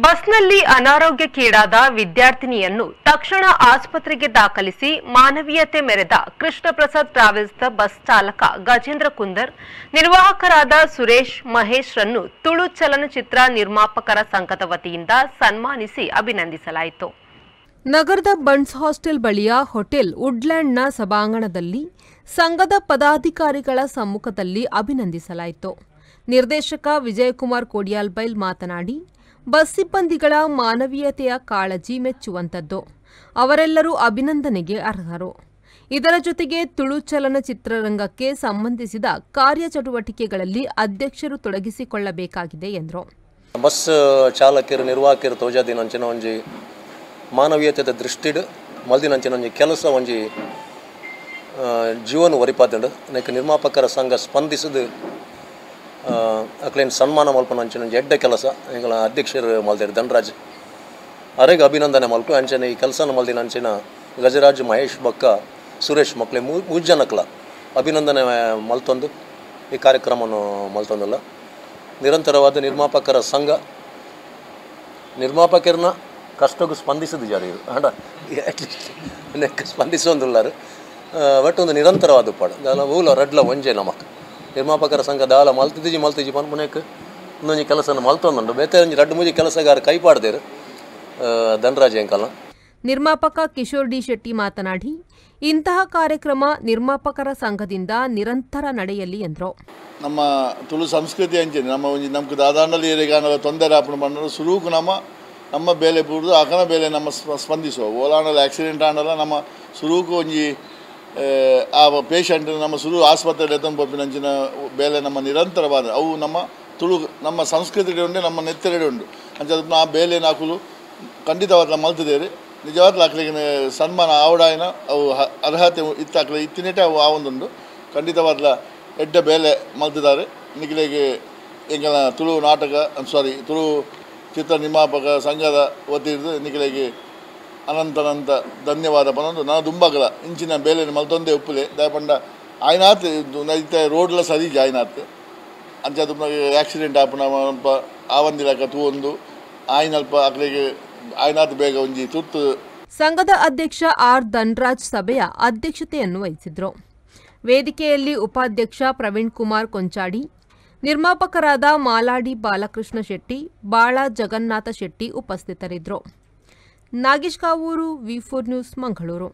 ಬಸ್ನಲ್ಲಿ ಅನಾರೋಗ್ಯಕ್ಕೀಡಾದ ವಿದ್ಯಾರ್ಥಿನಿಯನ್ನು ತಕ್ಷಣ ಆಸ್ಪತ್ರೆಗೆ ದಾಖಲಿಸಿ ಮಾನವೀಯತೆ ಮೆರೆದ ಕೃಷ್ಣ ಪ್ರಸಾದ್ ಟ್ರಾವೆಲ್ಸ್ನ ಬಸ್ ಚಾಲಕ ಗಜೇಂದ್ರ ಕುಂದರ್, ನಿರ್ವಾಹಕರಾದ ಸುರೇಶ್, ಮಹೇಶ್ ರನ್ನು ತುಳು ಚಲನಚಿತ್ರ ನಿರ್ಮಾಪಕರ ಸಂಘದ ವತಿಯಿಂದ ಸನ್ಮಾನಿಸಿ ಅಭಿನಂದಿಸಲಾಯಿತು. ನಗರದ ಬಂಟ್ಸ್ ಹಾಸ್ಟೆಲ್ ಬಳಿಯ ಹೋಟೆಲ್ ವುಡ್ಲ್ಯಾಂಡ್ನ ಸಭಾಂಗಣದಲ್ಲಿ ಸಂಘದ ಪದಾಧಿಕಾರಿಗಳ ಸಮ್ಮುಖದಲ್ಲಿ ಅಭಿನಂದಿಸಲಾಯಿತು. ನಿರ್ದೇಶಕ ವಿಜಯಕುಮಾರ್ ಕೋಡಿಯಾಲ್ಬೈಲ್ ಮಾತನಾಡಿ, ಬಸ್ ಸಿಬ್ಬಂದಿಗಳ ಮಾನವೀಯತೆಯ ಕಾಳಜಿ ಮೆಚ್ಚುವಂಥದ್ದು, ಅವರೆಲ್ಲರೂ ಅಭಿನಂದನೆಗೆ ಅರ್ಹರು. ಇದರ ಜೊತೆಗೆ ತುಳು ಚಲನಚಿತ್ರರಂಗಕ್ಕೆ ಸಂಬಂಧಿಸಿದ ಕಾರ್ಯಚಟುವಟಿಕೆಗಳಲ್ಲಿ ಅಧ್ಯಕ್ಷರು ತೊಡಗಿಸಿಕೊಳ್ಳಬೇಕಾಗಿದೆ ಎಂದರು. ಬಸ್ ಚಾಲಕರು, ನಿರ್ವಾಹಕರು ತೋಜಾದಿನಂಚಿನ ಒಂಜಿ ಮಾನವೀಯತೆದ ದೃಷ್ಟಿಡ್ ಮಲ್ದಿನಂಚಿನ ಒಂಜಿ ಕೆಲಸ ಒಂಜಿ ಜೀವನ ಒರಿಪಾದಂಡು ನೆಕ್ ನಿರ್ಮಾಪಕರ ಸಂಘ ಸ್ಪಂದಿಸಿದ ಅಕ್ಲೇನ್ ಸನ್ಮಾನ ಮಲ್ಪನ ಅಂಚಿನ ಒಂಜಿ ಎಡ್ಡೆ ಕೆಲಸ ಎಂಗಳ ಅಧ್ಯಕ್ಷರು ಮಲ್ದೇರು ಧನರಾಜ್ ಅರೆಗೆ ಅಭಿನಂದನೆ ಮಲ್ಪು. ಅಂಚನೆ ಈ ಕೆಲಸನ ಮಲ್ದಿನ ಅಂಚಿನ ಗಜರಾಜ್, ಮಹೇಶ್ ಬೊಕ್ಕ ಸುರೇಶ್ ಮಕ್ಕಳೆ ಮೂರು ಜನಕ್ಲ ಅಭಿನಂದನೆ ಮಲ್ತೊಂದು ಈ ಕಾರ್ಯಕ್ರಮವನ್ನು ಮಲ್ತೊಂದಲ್ಲ. ನಿರಂತರವಾದ ನಿರ್ಮಾಪಕರ ಸಂಘ ನಿರ್ಮಾಪಕರನ್ನ ಕಷ್ಟಕ್ಕೂ ಸ್ಪಂದಿಸಿದ ಜಾರಿ ಆಂಡ ಅಟ್ಲೀಸ್ಟ್ ನೆಕ್ ಸ್ಪಂದಿಸೊಂದುಲ್ಲಾರು ಬಟ್ ಒಂದು ನಿರಂತರವಾದ ಪಾಡು ದಾಲ ಊಲ ರಡ್ಲ ಒಂಜೆ ನಮಕ್ ನಿರ್ಮಾಪಕರ ಸಂಘ ದಾಲ ಮಲ್ತಿಜಿ ಮಲ್ತಿಜಿ ಪನ್ಪುನೇಕ್ ಇನ್ನೊಂಜಿ ಕೆಲಸನ ಮಲ್ತೊಂದುಂಡು. ಬೇತೆ ಒಂಜಿ ರಡ್ಡು ಮೂಜಿ ಕೆಲಸಗಾರ ಕೈಪಾಡ್ದೇರು ಧನರಾಜ್ ಎಂಕಲ್ನ. ನಿರ್ಮಾಪಕ ಕಿಶೋರ್ ಡಿ ಶೆಟ್ಟಿ ಮಾತನಾಡಿ, ಇಂತಹ ಕಾರ್ಯಕ್ರಮ ನಿರ್ಮಾಪಕರ ಸಂಘದಿಂದ ನಿರಂತರ ನಡೆಯಲಿ ಎಂದರು. ನಮ್ಮ ತುಳು ಸಂಸ್ಕೃತಿ ಅಂಚನೆ ನಮ್ಮ ಒಂಜಿ ನಮ್ಗೆ ದಾದಾಂಡಲಿ ಏರಿಗಾನಲ ತೊಂದರೆ ಆಪಣ ಬಂದರು ಸುರುಕು ನಮ್ಮ ನಮ್ಮ ಬೇಲೆ ಬೂರ್ದು ಆಕನ ಬೇಲೆ ನಮ್ಮ ಸ್ಪಂದಿಸುವ ಓಲಾಂಡಲ ಆಕ್ಸಿಡೆಂಟ್ ಆಂಡಲ ನಮ್ಮ ಸುರುಕು ಒಂಜಿ ಆ ಪೇಷಂಟ್ ನಮ್ಮ ಸುರು ಆಸ್ಪತ್ರೆ ಎತ್ತೊಂದು ಪೋಪಿನಂಚಿನ ಬೇಲೆ ನಮ್ಮ ನಿರಂತರವಾದ ಅವು ನಮ್ಮ ತುಳು ನಮ್ಮ ಸಂಸ್ಕೃತಿ ಉಂಟು, ನಮ್ಮ ನೆತ್ತೆರಡೆ ಉಂಟು. ಅಂಚ ಆ ಬೇಲೆ ನಾಕುಲು ಖಂಡಿತವಾದ ಮಲ್ತಿದ್ದೇವೆ. ನಿಜವಾದ ಆಕಲಿಗೆ ಸನ್ಮಾನ ಆವಡಾಯಿನ ಅವು ಅರ್ಹತೆ ಇತ್ತಾಕಲೆ ಇತ್ತಿನೇಟೆ ಅವು ಆ ಒಂದುಂಡು ಖಂಡಿತವಾದ ಎಡ್ಡ ಬೇಲೆ ಮಲ್ತಿದ್ದಾರೆ. ನಿಖಿಲಿಗೆ ಎಂಗಲ ತುಳು ನಾಟಕ ಸಾರಿ ತುಳು ಚಿತ್ರ ನಿರ್ಮಾಪಕ ಸಂಘದ ವತಿಯಿಂದ ನಿಖಿಲಿಗೆ ಅನಂತ ಅನಂತ ಧನ್ಯವಾದ ಪನೊಂದು. ನಾನು ದುಂಬಗಲ ಇಂಚಿನ ಬೇಲೆ ಮಲ್ತೊಂದೇ ಉಪ್ಪುಲೆ ದಯಪಂಡ ಆಯ್ನಾತ್ ಇತ್ತೆ ರೋಡ್ಲ ಸರಿ ಜಾಯ್ನಾತ್ ಅಂಚ ಆಕ್ಸಿಡೆಂಟ್ ಆಪುನ ಆವಂದಿಲಕ ತೂವೊಂದು ಆಯ್ನಲ್ಪ ಅಕ್ಲೆಗೆ ಆಯ್ನಾತ್ ಬೇಗ ಒಂಜಿ ತುರ್ತು. ಸಂಘದ ಅಧ್ಯಕ್ಷ ಆರ್ ಧನರಾಜ್ ಸಭೆಯ ಅಧ್ಯಕ್ಷತೆಯನ್ನು ವಹಿಸಿದ್ರು. ವೇದಿಕೆಯಲ್ಲಿ ಉಪಾಧ್ಯಕ್ಷ ಪ್ರವೀಣ್ ಕುಮಾರ್ ಕೊಂಚಾಡಿ, ನಿರ್ಮಾಪಕರಾದ ಮಾಲಾಡಿ ಬಾಲಕೃಷ್ಣ ಶೆಟ್ಟಿ, ಬಾಳ ಜಗನ್ನಾಥ ಶೆಟ್ಟಿ ಉಪಸ್ಥಿತರಿದ್ದರು. Nagesh Kavoor, V4 news, Mangaluru.